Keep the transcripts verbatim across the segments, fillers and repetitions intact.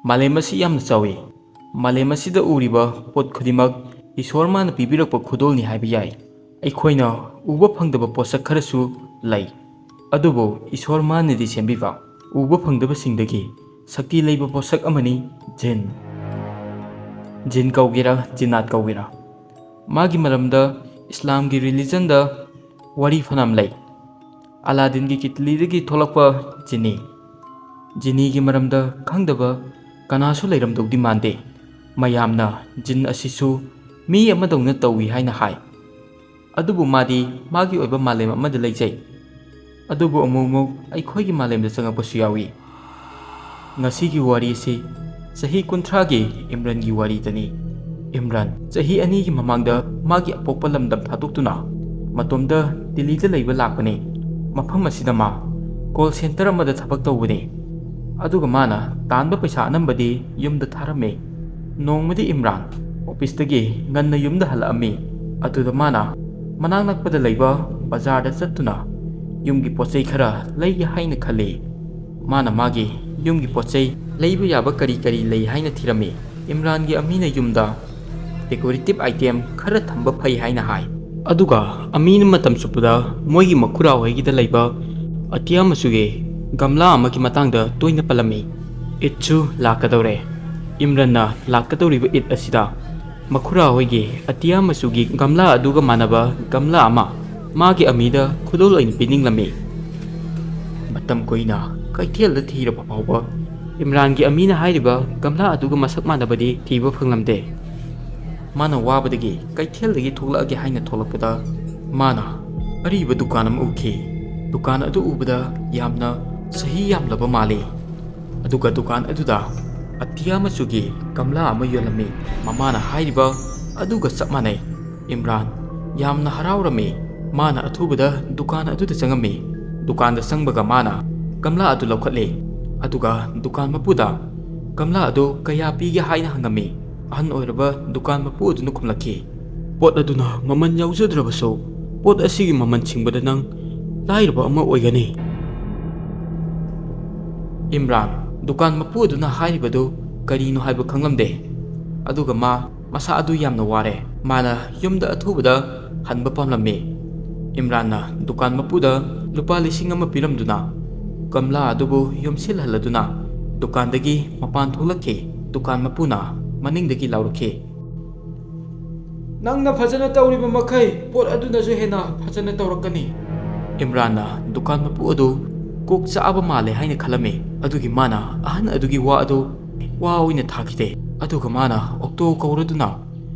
ꯃꯥꯂꯦꯝ ꯑꯁꯤ ꯌꯥꯝꯅ ꯆꯥꯎꯏ꯫ ꯃꯥꯂꯦꯝ ꯑꯁꯤꯗ ꯎꯔꯤꯕ ꯄꯣꯠ ꯈꯨꯗꯤꯡꯃꯛ ꯏꯁꯣꯔ ꯃꯥꯅ ꯄꯤꯕꯤꯔꯛꯄ ꯈꯨꯗꯣꯜꯅꯤ ꯍꯥꯏꯕ ꯌꯥꯏ꯫ ꯑꯩꯈꯣꯏꯅ ꯎꯕ ꯐꯪꯗꯕ ꯄꯣꯠꯁꯛ ꯈꯔꯁꯨ ꯂꯩ, ꯑꯗꯨꯕꯨ ꯏꯁꯣꯔ ꯃꯥꯅꯗꯤ ꯁꯦꯝꯕꯤꯕ ꯎꯕ ꯐꯪꯗꯕꯁꯤꯡꯗꯒꯤ ꯁꯛꯇꯤ ꯂꯩꯕ ꯄꯣꯠꯁꯛ ꯑꯃꯅꯤ ꯖꯤꯟ꯫ ꯖꯤꯟ ꯀꯧꯒꯦꯔꯥ, ꯖꯤꯟꯅꯥꯠ ꯀꯧꯒꯦꯔꯥ, ꯃꯥꯒꯤ ꯃꯔꯝꯗ ꯏꯁꯂꯥꯝꯒꯤ ꯔꯤꯂꯤꯖꯟꯗ ꯋꯥꯔꯤ ꯐꯅꯌꯥꯝ ꯂꯩ꯫ ꯑꯂꯥꯗꯤꯟꯒꯤ ꯀꯤꯇꯂꯤꯗꯒꯤ ꯊꯣꯛꯂꯛꯄ ꯖꯤꯅꯤ꯫ ꯖꯤꯅꯤꯒꯤ ꯃꯔꯝꯗ ꯈꯪꯗꯕ ꯀꯅꯥꯁꯨ ꯂꯩꯔꯝꯗꯧꯗꯤ ꯃꯥꯟꯗꯦ꯫ ꯃꯌꯥꯝꯅ ꯖꯤꯟ ꯑꯁꯤꯁꯨ ꯃꯤ ꯑꯃꯗꯧꯅ ꯇꯧꯏ ꯍꯥꯏꯅ ꯍꯥꯏ꯫ ꯑꯗꯨꯕꯨ ꯃꯥꯗꯤ ꯃꯥꯒꯤ ꯑꯣꯏꯕ ꯃꯥꯂꯦꯝ ꯑꯃꯗ ꯂꯩꯖꯩ꯫ ꯑꯗꯨꯕꯨ ꯑꯃꯨꯛ ꯑꯃꯨꯛ ꯑꯩꯈꯣꯏꯒꯤ ꯃꯥꯂꯦꯝꯗ ꯆꯪꯉꯛꯄꯁꯨ ꯌꯥꯎꯏ꯫ ꯉꯁꯤꯒꯤ ꯋꯥꯔꯤ ꯑꯁꯤ ꯆꯍꯤ ꯀꯨꯟꯊ꯭ꯔꯥꯒꯤ ꯏꯝꯔꯥꯟꯒꯤ ꯋꯥꯔꯤꯗꯅꯤ꯫ ꯏꯝꯔꯥꯟ ꯆꯍꯤ ꯑꯅꯤꯒꯤ ꯃꯃꯥꯡꯗ ꯃꯥꯒꯤ ꯑꯄꯣꯛꯄ ꯂꯝꯗꯝ ꯊꯥꯗꯣꯛꯇꯨꯅ ꯃꯇꯣꯝꯗ ꯗꯤꯜꯂꯤꯗ ꯂꯩꯕ ꯂꯥꯛꯄꯅꯤ꯫ ꯃꯐꯝ ꯑꯁꯤꯗ ꯃꯥ ꯀꯣꯜ ꯁꯦꯟꯇꯔ ꯑꯃꯗ ꯊꯕꯛ ꯇꯧꯕꯅꯤ꯫ ꯑꯗꯨꯒ ꯃꯥꯅ ꯇꯥꯟꯕ ꯄꯩꯁꯥ ꯑꯅꯝꯕꯗꯤ ꯌꯨꯝꯗ ꯊꯥꯔꯝꯃꯤ꯫ ꯅꯣꯡꯃꯗꯤ ꯏꯝꯔꯥꯟ ꯑꯣꯐꯤꯁꯇꯒꯤ ꯉꯟꯅ ꯌꯨꯝꯗ ꯍꯜꯂꯛꯑꯝꯃꯤ꯫ ꯑꯗꯨꯗ ꯃꯥꯅ ꯃꯅꯥꯛ ꯅꯛꯄꯗ ꯂꯩꯕ ꯕꯖꯥꯔꯗ ꯆꯠꯇꯨꯅ ꯌꯨꯝꯒꯤ ꯄꯣꯠ ꯆꯩ ꯈꯔ ꯂꯩꯒꯦ ꯍꯥꯏꯅ ꯈꯜꯂꯤ꯫ ꯃꯥꯅ ꯃꯥꯒꯤ ꯌꯨꯝꯒꯤ ꯄꯣꯠ ꯆꯩ ꯂꯩꯕ ꯌꯥꯕ ꯀꯔꯤ ꯀꯔꯤ ꯂꯩ ꯍꯥꯏꯅ ꯊꯤꯔꯝꯃꯤ꯫ ꯏꯝꯔꯥꯟꯒꯤ ꯑꯃꯤꯅ ꯌꯨꯝꯗ ꯗꯦꯀꯣꯔꯦꯇꯤꯞ ꯑꯥꯏꯇꯦꯝ ꯈꯔ ꯊꯝꯕ ꯐꯩ ꯍꯥꯏꯅ ꯍꯥꯏ꯫ ꯑꯗꯨꯒ ꯑꯃꯤꯅ ꯃꯇꯝ ꯆꯨꯞꯄꯗ ꯃꯣꯏꯒꯤ ꯃꯈꯨꯔꯥ ꯍꯣꯏꯒꯤꯗ ꯂꯩꯕ ꯑꯇꯤꯌꯥ ꯃꯆꯨꯒꯤ ꯒꯝꯂꯥ ꯑꯃꯒꯤ ꯃꯇꯥꯡꯗ ꯇꯣꯏꯅ ꯄꯜꯂꯝꯃꯤ꯫ ꯏꯠꯁꯨ ꯂꯥꯛꯀꯗꯧꯔꯦ꯫ ꯏꯝꯔꯥꯟꯅ ꯂꯥꯛꯀꯗꯧꯔꯤꯕ ꯏꯠ ꯑꯁꯤꯗ ꯃꯈꯨꯔꯥ ꯍꯣꯏꯒꯤ ꯑꯇꯤꯌꯥ ꯃꯆꯨꯒꯤ ꯒꯝꯂꯥ ꯑꯗꯨꯒ ꯃꯥꯟꯅꯕ ꯒꯝꯂꯥ ꯑꯃ ꯃꯥꯒꯤ ꯑꯃꯤꯗ ꯈꯨꯗꯣꯜ ꯑꯣꯏꯅ ꯄꯤꯅꯤꯡꯂꯝꯃꯤ꯫ ꯃꯇꯝ ꯀꯨꯏꯅ ꯀꯩꯊꯦꯜꯗ ꯊꯤꯔꯕ ꯐꯥꯎꯕ ꯏꯝꯔꯥꯟꯒꯤ ꯑꯃꯤꯅ ꯍꯥꯏꯔꯤꯕ ꯒꯝꯂꯥ ꯑꯗꯨꯒ ꯃꯁꯛ ꯃꯥꯟꯅꯕꯗꯤ ꯊꯤꯕ ꯐꯪꯂꯝꯗꯦ꯫ ꯃꯥꯅ ꯋꯥꯕꯗꯒꯤ ꯀꯩꯊꯦꯜꯗꯒꯤ ꯊꯣꯛꯂꯛꯑꯒꯦ ꯍꯥꯏꯅ ꯊꯣꯛꯂꯛꯄꯗ ꯃꯥꯅ ꯑꯔꯤꯕ ꯗꯨꯀꯥꯟ ꯑꯃ ꯎꯈꯤ꯫ ꯗꯨꯀꯥꯟ ꯑꯗꯨ ꯎꯕꯗ ꯌꯥꯝꯅ ꯆꯍꯤ ꯌꯥꯝꯂꯕ ꯃꯥꯜꯂꯤ꯫ ꯑꯗꯨꯒ ꯗꯨꯀꯥꯟ ꯑꯗꯨꯗ ꯑꯇꯤꯌꯥ ꯃꯆꯨꯒꯤ ꯒꯝꯂꯥ ꯑꯃ ꯌꯣꯜꯂꯝꯃꯤ꯫ ꯃꯃꯥꯅ ꯍꯥꯏꯔꯤꯕ ꯑꯗꯨꯒ ꯆꯞ ꯃꯥꯟꯅꯩ꯫ ꯏꯝꯔꯥꯟ ꯌꯥꯝꯅ ꯍꯔꯥꯎꯔꯝꯃꯤ꯫ ꯃꯥꯅ ꯑꯊꯨꯕꯗ ꯗꯨꯀꯥꯟ ꯑꯗꯨꯗ ꯆꯪꯉꯝꯃꯤ꯫ ꯗꯨꯀꯥꯟꯗ ꯆꯪꯕꯒ ꯃꯥꯅ ꯒꯝꯂꯥ ꯑꯗꯨ ꯂꯧꯈꯠꯂꯤ꯫ ꯑꯗꯨꯒ ꯗꯨꯀꯥꯟ ꯃꯄꯨꯗ ꯒꯝꯂꯥ ꯑꯗꯨ ꯀꯌꯥ ꯄꯤꯒꯦ ꯍꯥꯏꯅ ꯍꯪꯉꯝꯃꯤ꯫ ꯑꯍꯟ ꯑꯣꯏꯔꯕ ꯗꯨꯀꯥꯟ ꯃꯄꯨ ꯑꯗꯨꯅ ꯈꯨꯝꯂꯛꯈꯤ, "ꯄꯣꯠ ꯑꯗꯨꯅ ꯃꯃꯜ ꯌꯥꯎꯖꯗ꯭ꯔꯕꯁꯨ, ꯄꯣꯠ ꯑꯁꯤꯒꯤ ꯃꯃꯜ ꯁꯤꯡꯕꯗ ꯅꯪ ꯂꯥꯏꯔꯕ ꯑꯃ ꯑꯣꯏꯒꯅꯤ꯫" ꯏꯝꯔꯥꯟ ꯗꯨꯀꯥꯟ ꯃꯄꯨ ꯑꯗꯨꯅ ꯍꯥꯏꯔꯤꯕꯗꯨ ꯀꯔꯤꯅꯣ ꯍꯥꯏꯕ ꯈꯪꯂꯝꯗꯦ꯫ ꯑꯗꯨꯒ ꯃꯥ ꯃꯁꯥ ꯑꯗꯨ ꯌꯥꯝꯅ ꯋꯥꯔꯦ꯫ ꯃꯥꯅ ꯌꯨꯝꯗ ꯑꯊꯨꯕꯗ ꯍꯟꯕ ꯄꯥꯝꯂꯝꯃꯤ꯫ ꯏꯝꯔꯥꯟꯅ ꯗꯨꯀꯥꯟ ꯃꯄꯨꯗ ꯂꯨꯄꯥ ꯂꯤꯁꯤꯡ ꯑꯃ ꯄꯤꯔꯝꯗꯨꯅ ꯒꯝꯂꯥ ꯑꯗꯨꯕꯨ ꯌꯨꯝꯁꯤꯜꯍꯜꯂꯗꯨꯅ ꯗꯨꯀꯥꯟꯗꯒꯤ ꯃꯄꯥꯟ ꯊꯣꯛꯂꯛꯈꯤ꯫ ꯗꯨꯀꯥꯟ ꯃꯄꯨꯅ ꯃꯅꯤꯡꯗꯒꯤ ꯂꯥꯎꯔꯛꯈꯤ, "ꯅꯪꯅ ꯐꯖꯅ ꯇꯧꯔꯤꯕ ꯃꯈꯩ ꯄꯣꯠ ꯑꯗꯨꯅꯁꯨ ꯍꯦꯟꯅ ꯐꯖꯅ ꯇꯧꯔꯛꯀꯅꯤ꯫" ꯏꯝꯔꯥꯟꯅ ꯗꯨꯀꯥꯟ ꯃꯄꯨ ꯑꯗꯨ ꯀꯣꯛ ꯆꯥꯛꯑꯕ ꯃꯥꯜꯂꯦ ꯍꯥꯏꯅ ꯈꯜꯂꯝꯃꯤ꯫ ꯑꯗꯨꯒꯤ ꯃꯥꯅ ꯑꯍꯟ ꯑꯗꯨꯒꯤ ꯋꯥ ꯑꯗꯨ ꯋꯥ ꯑꯣꯏꯅ ꯊꯥꯈꯤꯗꯦ꯫ ꯑꯗꯨꯒ ꯃꯥꯅ ꯑꯣꯛꯇꯣ ꯀꯧꯔꯗꯨꯅ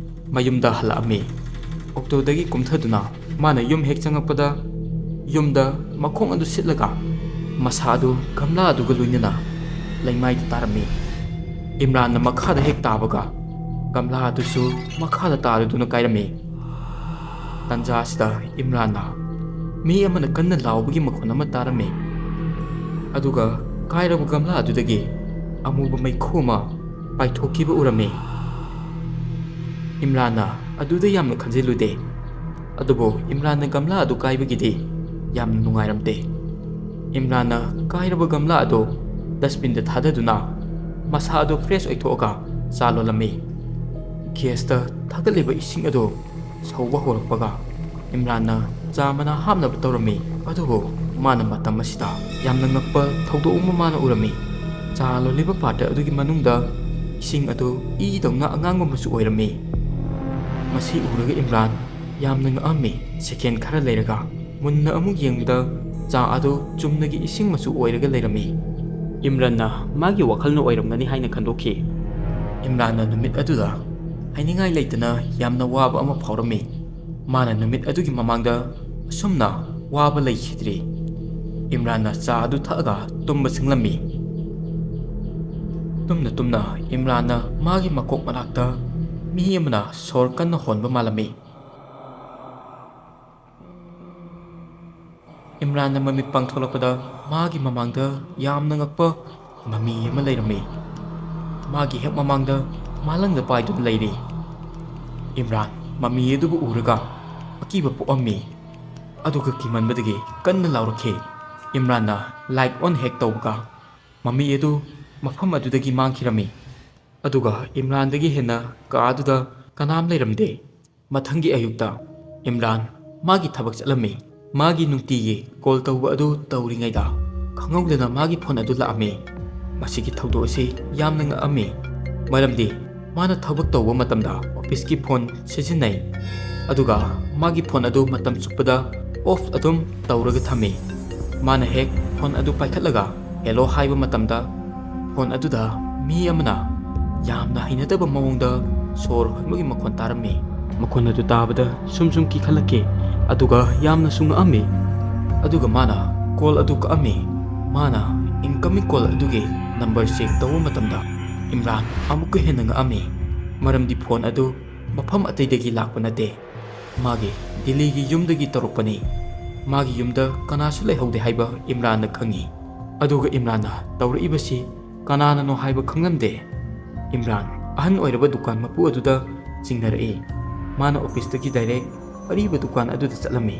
ꯃꯌꯨꯝꯗ ꯍꯜꯂꯛꯑꯝꯃꯤ꯫ ꯑꯣꯛꯇꯣꯗꯒꯤ ꯀꯨꯝꯊꯗꯨꯅ ꯃꯥꯅ ꯌꯨꯝ ꯍꯦꯛ ꯆꯪꯉꯛꯄꯗ ꯌꯨꯝꯗ ꯃꯈꯣꯡ ꯑꯗꯨ ꯁꯤꯠꯂꯒ ꯃꯁꯥ ꯑꯗꯨ ꯒꯝꯂꯥ ꯑꯗꯨꯒ ꯂꯣꯏꯅꯅ ꯂꯩꯃꯥꯏꯗ ꯇꯥꯔꯝꯃꯤ꯫ ꯏꯝꯔꯥꯟꯅ ꯃꯈꯥꯗ ꯍꯦꯛ ꯇꯥꯕꯒ ꯒꯝꯂꯥ ꯑꯗꯨꯁꯨ ꯃꯈꯥꯗ ꯇꯥꯔꯗꯨꯅ ꯀꯥꯏꯔꯝꯃꯤ꯫ ꯇꯟꯖꯥ ꯑꯁꯤꯗ ꯏꯝꯔꯥꯟꯅ ꯃꯤ ꯑꯃꯅ ꯀꯟꯅ ꯂꯥꯎꯕꯒꯤ ꯃꯈꯣꯟ ꯑꯃ ꯇꯥꯔꯝꯃꯤ꯫ ꯑꯗꯨꯒ ꯀꯥꯏꯔꯕ ꯒꯝꯂꯥ ꯑꯗꯨꯗꯒꯤ ꯑꯃꯨꯕ ꯃꯩꯈꯨ ꯑꯃ ꯄꯥꯏꯊꯣꯛꯈꯤꯕ ꯎꯔꯝꯃꯤ꯫ ꯏꯝꯔꯥꯟꯅ ꯑꯗꯨꯗ ꯌꯥꯝꯅ ꯈꯟꯖꯤꯜꯂꯨꯗꯦ꯫ ꯑꯗꯨꯕꯨ ꯏꯝꯔꯥꯟꯅ ꯒꯝꯂꯥ ꯑꯗꯨ ꯀꯥꯏꯕꯒꯤꯗꯤ ꯌꯥꯝꯅ ꯅꯨꯡꯉꯥꯏꯔꯝꯗꯦ꯫ ꯏꯝꯔꯥꯟꯅ ꯀꯥꯏꯔꯕ ꯒꯝꯂꯥ ꯑꯗꯨ ꯗꯁꯕꯤꯟꯗ ꯊꯥꯗꯗꯨꯅ ꯃꯁꯥ ꯑꯗꯨ ꯐ꯭ꯔꯦꯁ ꯑꯣꯏꯊꯣꯛꯑꯒ ꯆꯥ ꯂꯣꯜꯂꯝꯃꯤ꯫ ꯒ꯭ꯌꯥꯁꯇ ꯊꯥꯒꯠꯂꯤꯕ ꯏꯁꯤꯡ ꯑꯗꯨ ꯁꯧꯕ ꯍꯧꯔꯛꯄꯒ ꯏꯝꯔꯥꯟꯅ ꯆꯥ ꯃꯅꯥ ꯍꯥꯞꯅꯕ ꯇꯧꯔꯝꯃꯤ꯫ ꯑꯗꯨꯕꯨ ꯃꯥꯅ ꯃꯇꯝ ꯑꯁꯤꯗ ꯌꯥꯝꯅ ꯉꯛꯄ ꯊꯧꯗꯣꯛ ꯑꯃ ꯃꯥꯅ ꯎꯔꯝꯃꯤ꯫ ꯆꯥ ꯂꯣꯜꯂꯤꯕ ꯄꯥꯇ꯭ꯔ ꯑꯗꯨꯒꯤ ꯃꯅꯨꯡꯗ ꯏꯁꯤꯡ ꯑꯗꯨ ꯏꯗꯧꯅ ꯑꯉꯥꯡꯕ ꯃꯆꯨ ꯑꯣꯏꯔꯝꯃꯤ꯫ ꯃꯁꯤ ꯎꯔꯒ ꯏꯝꯔꯥꯟ ꯌꯥꯝꯅ ꯉꯛꯑꯝꯃꯤ꯫ ꯁꯦꯀꯦꯟ ꯈꯔ ꯂꯩꯔꯒ ꯃꯨꯟꯅ ꯑꯃꯨꯛ ꯌꯦꯡꯕꯗ ꯆꯥ ꯑꯗꯨ ꯆꯨꯝꯅꯒꯤ ꯏꯁꯤꯡ ꯃꯆꯨ ꯑꯣꯏꯔꯒ ꯂꯩꯔꯝꯃꯤ꯫ ꯏꯝꯔꯥꯟꯅ ꯃꯥꯒꯤ ꯋꯥꯈꯜꯅ ꯑꯣꯏꯔꯝꯒꯅꯤ ꯍꯥꯏꯅ ꯈꯟꯗꯣꯛꯈꯤ꯫ ꯏꯝꯔꯥꯟꯅ ꯅꯨꯃꯤꯠ ꯑꯗꯨꯗ ꯍꯥꯏꯅꯤꯡꯉꯥꯏ ꯂꯩꯇꯅ ꯌꯥꯝꯅ ꯋꯥꯕ ꯑꯃ ꯐꯥꯎꯔꯝꯃꯤ꯫ ꯃꯥꯅ ꯅꯨꯃꯤꯠ ꯑꯗꯨꯒꯤ ꯃꯃꯥꯡꯗ ꯑꯁꯨꯝꯅ ꯋꯥꯕ ꯂꯩꯈꯤꯗ꯭ꯔꯤ꯫ ꯏꯝꯔꯥꯟꯅ ꯆꯥ ꯑꯗꯨ ꯊꯛꯑꯒ ꯇꯨꯝꯕ ꯆꯪꯂꯝꯃꯤ꯫ ꯇꯨꯝꯅ ꯇꯨꯝꯅ ꯏꯝꯔꯥꯟꯅ ꯃꯥꯒꯤ ꯃꯀꯣꯛ ꯃꯅꯥꯛꯇ ꯃꯤ ꯑꯃꯅ ꯁꯣꯔ ꯀꯟꯅ ꯍꯣꯟꯕ ꯃꯥꯜꯂꯝꯃꯤ꯫ ꯏꯝꯔꯥꯟꯅ ꯃꯃꯤꯠ ꯄꯥꯡꯊꯣꯛꯂꯛꯄꯗ ꯃꯥꯒꯤ ꯃꯃꯥꯡꯗ ꯌꯥꯝꯅ ꯉꯛꯄ ꯃꯃꯤ ꯑꯃ ꯂꯩꯔꯝꯃꯤ꯫ ꯃꯥꯒꯤ ꯍꯦꯛ ꯃꯃꯥꯡꯗ ꯃꯥꯂꯪꯗ ꯄꯥꯏꯗꯨꯅ ꯂꯩꯔꯤ꯫ ꯏꯝꯔꯥꯟ ꯃꯃꯤ ꯑꯗꯨꯕꯨ ꯎꯔꯒ ꯑꯀꯤꯕ ꯄꯣꯛꯑꯝꯃꯤ꯫ ꯑꯗꯨꯒ ꯀꯤꯃꯟꯕꯗꯒꯤ ꯀꯟꯅ ꯂꯥꯎꯔꯛꯈꯤ꯫ ꯏꯝꯔꯥꯟꯅ ꯂꯥꯏꯠ ꯑꯣꯟ ꯍꯦꯛ ꯇꯧꯕꯒ ꯃꯃꯤ ꯑꯗꯨ ꯃꯐꯝ ꯑꯗꯨꯗꯒꯤ ꯃꯥꯡꯈꯤꯔꯝꯃꯤ꯫ ꯑꯗꯨꯒ ꯏꯝꯔꯥꯟꯗꯒꯤ ꯍꯦꯟꯅ ꯀꯥ ꯑꯗꯨꯗ ꯀꯅꯥꯝ ꯂꯩꯔꯝꯗꯦ꯫ ꯃꯊꯪꯒꯤ ꯑꯌꯨꯛꯇ ꯏꯝꯔꯥꯟ ꯃꯥꯒꯤ ꯊꯕꯛ ꯆꯠꯂꯝꯃꯤ꯫ ꯃꯥꯒꯤ ꯅꯨꯡꯇꯤꯒꯤ ꯀꯣꯜ ꯇꯧꯕ ꯑꯗꯨ ꯇꯧꯔꯤꯉꯩꯗ ꯈꯪꯍꯧꯗꯅ ꯃꯥꯒꯤ ꯐꯣꯟ ꯑꯗꯨ ꯂꯥꯛꯑꯝꯃꯤ꯫ ꯃꯁꯤꯒꯤ ꯊꯧꯗꯣꯛ ꯑꯁꯤ ꯌꯥꯝꯅ ꯉꯛꯑꯝꯃꯤ, ꯃꯔꯝꯗꯤ ꯃꯥꯅ ꯊꯕꯛ ꯇꯧꯕ ꯃꯇꯝꯗ ꯑꯣꯐꯤꯁꯀꯤ ꯐꯣꯟ ꯁꯤꯖꯤꯟꯅꯩ, ꯑꯗꯨꯒ ꯃꯥꯒꯤ ꯐꯣꯟ ꯑꯗꯨ ꯃꯇꯝ ꯆꯨꯞꯄꯗ ꯑꯣꯐ ꯑꯗꯨꯝ ꯇꯧꯔꯒ ꯊꯝꯃꯤ꯫ ꯃꯥꯅ ꯍꯦꯛ ꯐꯣꯟ ꯑꯗꯨ ꯄꯥꯏꯈꯠꯂꯒ ꯍꯦꯂꯣ ꯍꯥꯏꯕ ꯃꯇꯝꯗ, ꯐꯣꯟ ꯑꯗꯨꯗ ꯃꯤ ꯑꯃꯅ ꯌꯥꯝꯅ ꯍꯩꯅꯗꯕ ꯃꯑꯣꯡꯗ ꯁꯣꯔ ꯍꯣꯟꯕꯒꯤ ꯃꯈꯣꯟ ꯇꯥꯔꯝꯃꯤ꯫ ꯃꯈꯣꯟ ꯑꯗꯨ ꯇꯥꯕꯗ ꯁꯨꯝ ꯁꯨꯝ ꯀꯤꯈꯠꯂꯛꯈꯤ, ꯑꯗꯨꯒ ꯌꯥꯝꯅꯁꯨ ꯉꯛꯑꯝꯃꯤ꯫ ꯑꯗꯨꯒ ꯃꯥꯅ ꯀꯣꯜ ꯑꯗꯨ ꯀꯛꯑꯝꯃꯤ꯫ ꯃꯥꯅ ꯏꯟꯀꯃꯤꯡ ꯀꯣꯜ ꯑꯗꯨꯒꯤ ꯅꯝꯕꯔ ꯆꯦꯛ ꯇꯧꯕ ꯃꯇꯝꯗ ꯏꯝꯔꯥꯟ ꯑꯃꯨꯛꯀ ꯍꯦꯟꯅ ꯉꯛꯑꯝꯃꯤ, ꯃꯔꯝꯗꯤ ꯐꯣꯟ ꯑꯗꯨ ꯃꯐꯝ ꯑꯇꯩꯗꯒꯤ ꯂꯥꯛꯄ ꯅꯠꯇꯦ꯫ ꯃꯥꯒꯤ ꯗꯤꯜꯂꯤꯒꯤ ꯌꯨꯝꯗꯒꯤ ꯇꯧꯔꯛꯄꯅꯤ꯫ ꯃꯥꯒꯤ ꯌꯨꯝꯗ ꯀꯅꯥꯁꯨ ꯂꯩꯍꯧꯗꯦ ꯍꯥꯏꯕ ꯏꯝꯔꯥꯟꯅ ꯈꯪꯉꯤ꯫ ꯑꯗꯨꯒ ꯏꯝꯔꯥꯟꯅ ꯇꯧꯔꯛꯏꯕꯁꯤ ꯀꯅꯥꯅꯅꯣ ꯍꯥꯏꯕ ꯈꯪꯂꯝꯗꯦ꯫ ꯏꯝꯔꯥꯟ ꯑꯍꯟ ꯑꯣꯏꯔꯕ ꯗꯨꯀꯥꯟ ꯃꯄꯨ ꯑꯗꯨꯗ ꯆꯤꯡꯅꯔꯛꯏ꯫ ꯃꯥꯅ ꯑꯣꯐꯤꯁꯇꯒꯤ ꯗꯥꯏꯔꯦꯛ ꯑꯔꯤꯕ ꯗꯨꯀꯥꯟ ꯑꯗꯨꯗ ꯆꯠꯂꯝꯃꯤ꯫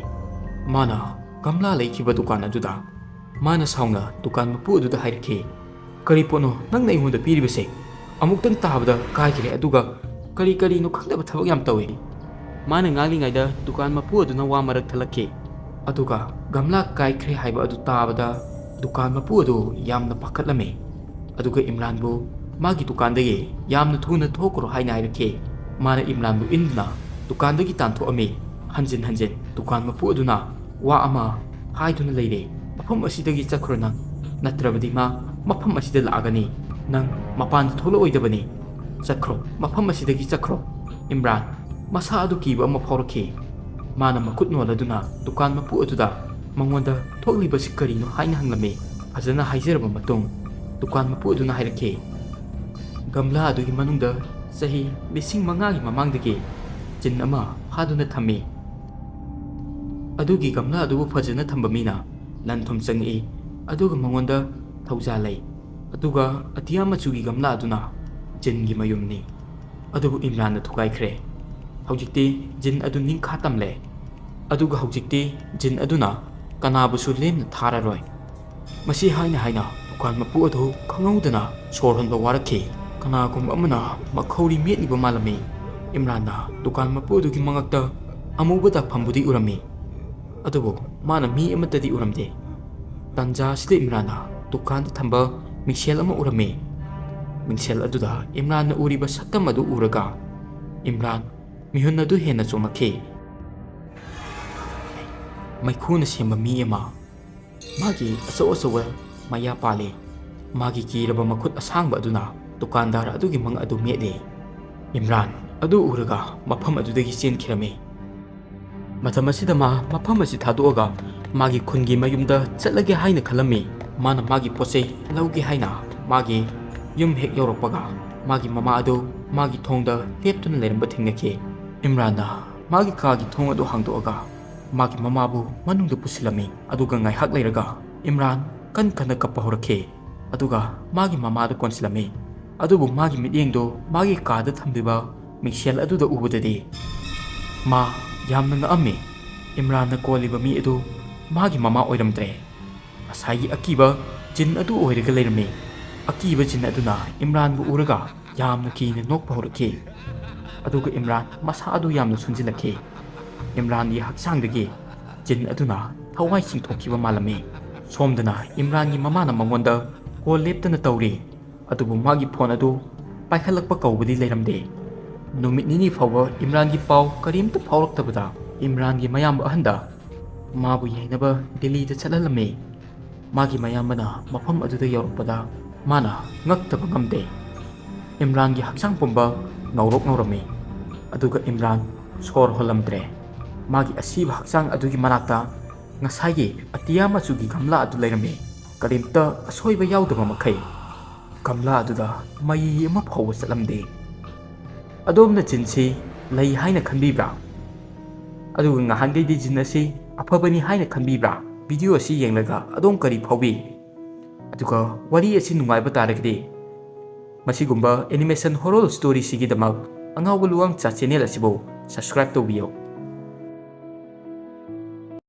ꯃꯥꯅ ꯒꯝꯂꯥ ꯂꯩꯈꯤꯕ ꯗꯨꯀꯥꯟ ꯑꯗꯨꯗ꯫ ꯃꯥꯅ ꯁꯥꯎꯅ ꯗꯨꯀꯥꯟ ꯃꯄꯨ ꯑꯗꯨꯗ ꯍꯥꯏꯔꯛꯈꯤ, "ꯀꯔꯤ ꯄꯣꯠꯅꯣ ꯅꯪꯅ ꯑꯩꯉꯣꯟꯗ ꯄꯤꯔꯤꯕꯁꯦ? ꯑꯃꯨꯛꯇꯪ ꯇꯥꯕꯗ ꯀꯥꯏꯈ꯭ꯔꯦ, ꯑꯗꯨꯒ ꯀꯔꯤ ꯀꯔꯤꯅꯣ ꯈꯪꯗꯕ ꯊꯕꯛ ꯌꯥꯝ ꯇꯧꯏ꯫" ꯃꯥꯅ ꯉꯥꯡꯂꯤꯉꯩꯗ ꯗꯨꯀꯥꯟ ꯃꯄꯨ ꯑꯗꯨꯅ ꯋꯥ ꯃꯔꯛ ꯊꯠꯂꯛꯈꯤ꯫ ꯑꯗꯨꯒ ꯒꯝꯂꯥ ꯀꯥꯏꯈ꯭ꯔꯦ ꯍꯥꯏꯕ ꯑꯗꯨ ꯇꯥꯕꯗ ꯗꯨꯀꯥꯟ ꯃꯄꯨ ꯑꯗꯨ ꯌꯥꯝꯅ ꯄꯥꯈꯠꯂꯝꯃꯤ꯫ ꯑꯗꯨꯒ ꯏꯝꯔꯥꯟꯕꯨ ꯃꯥꯒꯤ ꯗꯨꯀꯥꯟꯗꯒꯤ ꯌꯥꯝꯅ ꯊꯨꯅ ꯊꯣꯛꯈ꯭ꯔꯣ ꯍꯥꯏꯅ ꯍꯥꯏꯔꯛꯈꯤ꯫ ꯃꯥꯅ ꯏꯝꯔꯥꯟꯕꯨ ꯏꯟꯗꯨꯅ ꯗꯨꯀꯥꯟꯗꯒꯤ ꯇꯥꯟꯊꯣꯛꯑꯝꯃꯤ꯫ ꯍꯟꯖꯤꯟ ꯍꯟꯖꯤꯟ ꯗꯨꯀꯥꯟ ꯃꯄꯨ ꯑꯗꯨꯅ ꯋꯥ ꯑꯃ ꯍꯥꯏꯗꯨꯅ ꯂꯩꯔꯦ, "ꯃꯐꯝ ꯑꯁꯤꯗꯒꯤ ꯆꯠꯈ꯭ꯔꯣ ꯅꯪ, ꯅꯠꯇ꯭ꯔꯕꯗꯤ ꯃꯥ ꯃꯐꯝ ꯑꯁꯤꯗ ꯂꯥꯛꯑꯒꯅꯤ꯫ ꯅꯪ ꯃꯄꯥꯟꯗ ꯊꯣꯛꯂꯛꯑꯣꯏꯗꯕꯅꯤ꯫ ꯆꯠꯈ꯭ꯔꯣ, ꯃꯐꯝ ꯑꯁꯤꯗꯒꯤ ꯆꯠꯈ꯭ꯔꯣ꯫" ꯏꯝꯔꯥꯟ ꯃꯁꯥ ꯑꯗꯨ ꯀꯤꯕ ꯑꯃ ꯐꯥꯎꯔꯛꯈꯤ꯫ ꯃꯥꯅ ꯃꯈꯨꯠ ꯅꯣꯜꯂꯗꯨꯅ ꯗꯨꯀꯥꯟ ꯃꯄꯨ ꯑꯗꯨꯗ ꯃꯉꯣꯟꯗ ꯊꯣꯛꯂꯤꯕꯁꯤ ꯀꯔꯤꯅꯣ ꯍꯥꯏꯅ ꯍꯪꯂꯝꯃꯤ꯫ ꯐꯖꯅ ꯍꯥꯏꯖꯔꯕ ꯃꯇꯨꯡ ꯗꯨꯀꯥꯟ ꯃꯄꯨ ꯑꯗꯨꯅ ꯍꯥꯏꯔꯛꯈꯤ, "ꯒꯝꯂꯥ ꯑꯗꯨꯒꯤ ꯃꯅꯨꯡꯗ ꯆꯍꯤ ꯂꯤꯁꯤꯡ ꯃꯉꯥꯒꯤ ꯃꯃꯥꯡꯗꯒꯤ ꯖꯤꯟ ꯑꯃ ꯐꯥꯗꯨꯅ ꯊꯝꯃꯤ꯫ ꯑꯗꯨꯒꯤ ꯒꯝꯂꯥ ꯑꯗꯨꯕꯨ ꯐꯖꯅ ꯊꯝꯕ ꯃꯤꯅ ꯂꯟ ꯊꯨꯝ ꯆꯪꯉꯛꯏ, ꯑꯗꯨꯒ ꯃꯉꯣꯟꯗ ꯊꯧꯖꯥꯜ ꯂꯩ꯫ ꯑꯗꯨꯒ ꯑꯇꯤꯌꯥ ꯃꯆꯨꯒꯤ ꯒꯝꯂꯥ ꯑꯗꯨꯅ ꯖꯤꯟꯒꯤ ꯃꯌꯨꯝꯅꯤ꯫" ꯑꯗꯨꯕꯨ ꯏꯝꯔꯥꯟꯅ ꯊꯨꯒꯥꯏꯈ꯭ꯔꯦ꯫ ꯍꯧꯖꯤꯛꯇꯤ ꯖꯤꯟ ꯑꯗꯨ ꯅꯤꯡꯈꯥ ꯇꯝꯂꯦ꯫ ꯑꯗꯨꯒ ꯍꯧꯖꯤꯛꯇꯤ ꯖꯤꯟ ꯑꯗꯨꯅ ꯀꯅꯥꯕꯨꯁꯨ ꯂꯦꯝꯅ ꯊꯥꯔꯔꯣꯏ꯫ ꯃꯁꯤ ꯍꯥꯏꯅ ꯍꯥꯏꯅ ꯗꯨꯀꯥꯟ ꯃꯄꯨ ꯑꯗꯨ ꯈꯪꯍꯧꯗꯅ ꯁꯣꯔ ꯍꯣꯟꯕ ꯋꯥꯔꯛꯈꯤ꯫ ꯀꯅꯥꯒꯨꯝꯕ ꯑꯃꯅ ꯃꯈꯧꯔꯤ ꯃꯦꯠꯂꯤꯕ ꯃꯥꯜꯂꯝꯃꯤ꯫ ꯏꯝꯔꯥꯟꯅ ꯗꯨꯀꯥꯟ ꯃꯄꯨ ꯑꯗꯨꯒꯤ ꯃꯉꯛꯇ ꯑꯃꯨꯕ ꯗꯥꯛꯐꯝꯕꯨꯗꯤ ꯎꯔꯝꯃꯤ, ꯑꯗꯨꯕꯨ ꯃꯥꯅ ꯃꯤ ꯑꯃꯠꯇꯗꯤ ꯎꯔꯝꯗꯦ꯫ ꯇꯥꯟꯖꯥ ꯑꯁꯤꯗ ꯏꯝꯔꯥꯟꯅ ꯗꯨꯀꯥꯟꯗ ꯊꯝꯕ ꯃꯤꯡꯁꯦꯜ ꯑꯃ ꯎꯔꯝꯃꯤ꯫ ꯃꯤꯡꯁꯦꯜ ꯑꯗꯨꯗ ꯏꯝꯔꯥꯟꯅ ꯎꯔꯤꯕ ꯁꯛꯇꯝ ꯑꯗꯨ ꯎꯔꯒ ꯏꯝꯔꯥꯟ ꯃꯤꯍꯨꯟ ꯑꯗꯨ ꯍꯦꯟꯅ ꯆꯣꯡꯂꯛꯈꯤ꯫ ꯃꯩꯈꯨꯅ ꯁꯦꯝꯕ ꯃꯤ ꯑꯃ꯫ ꯃꯥꯒꯤ ꯑꯆꯧ ꯑꯆꯧꯕ ꯃꯌꯥ ꯄꯥꯜꯂꯤ꯫ ꯃꯥꯒꯤ ꯀꯤꯔꯕ ꯃꯈꯨꯠ ꯑꯁꯥꯡꯕ ꯑꯗꯨꯅ ꯗꯨꯀꯥꯟꯗꯥꯔ ꯑꯗꯨꯒꯤ ꯃꯪ ꯑꯗꯨ ꯃꯦꯠꯂꯤ꯫ ꯏꯝꯔꯥꯟ ꯑꯗꯨ ꯎꯔꯒ ꯃꯐꯝ ꯑꯗꯨꯗꯒꯤ ꯆꯦꯟꯈꯤꯔꯝꯃꯤ꯫ ꯃꯇꯝ ꯑꯁꯤꯗ ꯃꯥ ꯃꯐꯝ ꯑꯁꯤ ꯊꯥꯗꯣꯛꯑꯒ ꯃꯥꯒꯤ ꯈꯨꯟꯒꯤ ꯃꯌꯨꯝꯗ ꯆꯠꯂꯒꯦ ꯍꯥꯏꯅ ꯈꯜꯂꯝꯃꯤ꯫ ꯃꯥꯅ ꯃꯥꯒꯤ ꯄꯣꯠ ꯆꯩ ꯂꯧꯒꯦ ꯍꯥꯏꯅ ꯃꯥꯒꯤ ꯌꯨꯝ ꯍꯦꯛ ꯌꯧꯔꯛꯄꯒ ꯃꯥꯒꯤ ꯃꯃꯥ ꯑꯗꯨ ꯃꯥꯒꯤ ꯊꯣꯡꯗ ꯂꯦꯞꯇꯨꯅ ꯂꯩꯔꯝꯕ ꯊꯦꯡꯅꯈꯤ꯫ ꯏꯝꯔꯥꯟꯅ ꯃꯥꯒꯤ ꯀꯥꯒꯤ ꯊꯣꯡ ꯑꯗꯨ ꯍꯥꯡꯗꯣꯛꯑꯒ ꯃꯥꯒꯤ ꯃꯃꯥꯕꯨ ꯃꯅꯨꯡꯗ ꯄꯨꯁꯤꯜꯂꯝꯃꯤ꯫ ꯑꯗꯨꯒ ꯉꯥꯏꯍꯥꯛ ꯂꯩꯔꯒ ꯏꯝꯔꯥꯟ ꯀꯟ ꯀꯟꯅ ꯀꯞꯄ ꯍꯧꯔꯛꯈꯤ꯫ ꯑꯗꯨꯒ ꯃꯥꯒꯤ ꯃꯃꯥꯗ ꯀꯣꯟꯁꯤꯜꯂꯝꯃꯤ꯫ ꯑꯗꯨꯕꯨ ꯃꯥꯒꯤ ꯃꯤꯠꯌꯦꯡꯗꯨ ꯃꯥꯒꯤ ꯀꯥꯗ ꯊꯝꯂꯤꯕ ꯃꯤꯡꯁꯦꯜ ꯑꯗꯨꯗ ꯎꯕꯗꯗꯤ ꯃꯥ ꯌꯥꯝꯅ ꯉꯛꯑꯝꯃꯤ꯫ ꯏꯝꯔꯥꯟꯅ ꯀꯣꯜꯂꯤꯕ ꯃꯤ ꯑꯗꯨ ꯃꯥꯒꯤ ꯃꯃꯥ ꯑꯣꯏꯔꯝꯗ꯭ꯔꯦ꯫ ꯉꯁꯥꯏꯒꯤ ꯑꯀꯤꯕ ꯖꯤꯟ ꯑꯗꯨ ꯑꯣꯏꯔꯒ ꯂꯩꯔꯝꯃꯤ꯫ ꯑꯀꯤꯕ ꯖꯤꯟ ꯑꯗꯨꯅ ꯏꯝꯔꯥꯟꯕꯨ ꯎꯔꯒ ꯌꯥꯝꯅ ꯀꯤꯅ ꯅꯣꯛꯄ ꯍꯧꯔꯛꯈꯤ꯫ ꯑꯗꯨꯒ ꯏꯝꯔꯥꯟ ꯃꯁꯥ ꯑꯗꯨ ꯌꯥꯝꯅ ꯁꯣꯟꯖꯤꯜꯂꯛꯈꯤ꯫ ꯏꯝꯔꯥꯟꯒꯤ ꯍꯛꯆꯥꯡꯗꯒꯤ ꯖꯤꯟ ꯑꯗꯨꯅ ꯊꯋꯥꯏ ꯆꯤꯡꯊꯣꯛꯈꯤꯕ ꯃꯥꯜꯂꯝꯃꯤ꯫ ꯁꯣꯝꯗꯅ ꯏꯝꯔꯥꯟꯒꯤ ꯃꯃꯥꯅ ꯃꯉꯣꯟꯗ ꯀꯣꯜ ꯂꯦꯞꯇꯅ ꯇꯧꯔꯤ, ꯑꯗꯨꯕꯨ ꯃꯥꯒꯤ ꯐꯣꯟ ꯑꯗꯨ ꯄꯥꯏꯈꯠꯂꯛꯄ ꯀꯧꯕꯗꯤ ꯂꯩꯔꯝꯗꯦ꯫ ꯅꯨꯃꯤꯠ ꯅꯤꯅꯤ ꯐꯥꯎꯕ ꯏꯝꯔꯥꯟꯒꯤ ꯄꯥꯎ ꯀꯔꯤꯝꯇ ꯐꯥꯎꯔꯛꯇꯕꯗ ꯏꯝꯔꯥꯟꯒꯤ ꯃꯌꯥꯝꯕ ꯑꯍꯟꯗ ꯃꯥꯕꯨ ꯌꯦꯡꯅꯕ ꯗꯤꯜꯂꯤꯗ ꯆꯠꯍꯜꯂꯝꯃꯤ꯫ ꯃꯥꯒꯤ ꯃꯌꯥꯝꯕꯅ ꯃꯐꯝ ꯑꯗꯨꯗ ꯌꯧꯔꯛꯄꯗ ꯃꯥꯅ ꯉꯛꯇꯕ ꯉꯝꯗꯦ꯫ ꯏꯝꯔꯥꯟꯒꯤ ꯍꯛꯆꯥꯡ ꯄꯨꯝꯕ ꯉꯧꯔꯣꯛ ꯉꯧꯔꯝꯃꯤ, ꯑꯗꯨꯒ ꯏꯝꯔꯥꯟ ꯁꯣꯔ ꯍꯣꯜꯂꯝꯗ꯭ꯔꯦ꯫ ꯃꯥꯒꯤ ꯑꯁꯤꯕ ꯍꯛꯆꯥꯡ ꯑꯗꯨꯒꯤ ꯃꯅꯥꯛꯇ ꯉꯁꯥꯏꯒꯤ ꯑꯇꯤꯌꯥ ꯃꯆꯨꯒꯤ ꯒꯝꯂꯥ ꯑꯗꯨ ꯂꯩꯔꯝꯃꯤ꯫ ꯀꯔꯤꯝꯇ ꯑꯁꯣꯏꯕ ꯌꯥꯎꯗꯕ ꯃꯈꯩ ꯒꯝꯂꯥ ꯑꯗꯨꯗ ꯃꯩ ꯑꯃ ꯐꯥꯎꯕ ꯆꯠꯂꯝꯗꯦ꯫ ꯑꯗꯣꯝꯅ ꯖꯤꯟꯁꯤ ꯂꯩ ꯍꯥꯏꯅ ꯈꯟꯕꯤꯕ꯭ꯔꯥ? ꯑꯗꯨꯒ ꯉꯍꯥꯟꯈꯩꯗꯤ ꯖꯤꯟ ꯑꯁꯤ ꯑꯐꯕꯅꯤ ꯍꯥꯏꯅ ꯈꯟꯕꯤꯕ꯭ꯔꯥ? ꯚꯤꯗꯤꯑꯣ ꯑꯁꯤ ꯌꯦꯡꯂꯒ ꯑꯗꯣꯝ ꯀꯔꯤ ꯐꯥꯎꯏ? ꯑꯗꯨꯒ ꯋꯥꯔꯤ ꯑꯁꯤ ꯅꯨꯡꯉꯥꯏꯕ ꯇꯥꯔꯒꯗꯤ ꯃꯁꯤꯒꯨꯝꯕ ꯑꯦꯅꯤꯃꯦꯁꯟ ꯍꯣꯔꯣꯔ ꯁ꯭ꯇꯣꯔꯤꯁꯤꯒꯤꯗꯃꯛ ꯑꯉꯥꯎꯕ ꯂꯨꯋꯥꯡꯆꯥ ꯆꯦꯅꯦꯜ ꯑꯁꯤꯕꯨ ꯁꯕꯁꯀ꯭ꯔꯥꯏꯕ ꯇꯧꯕꯤꯌꯨ꯫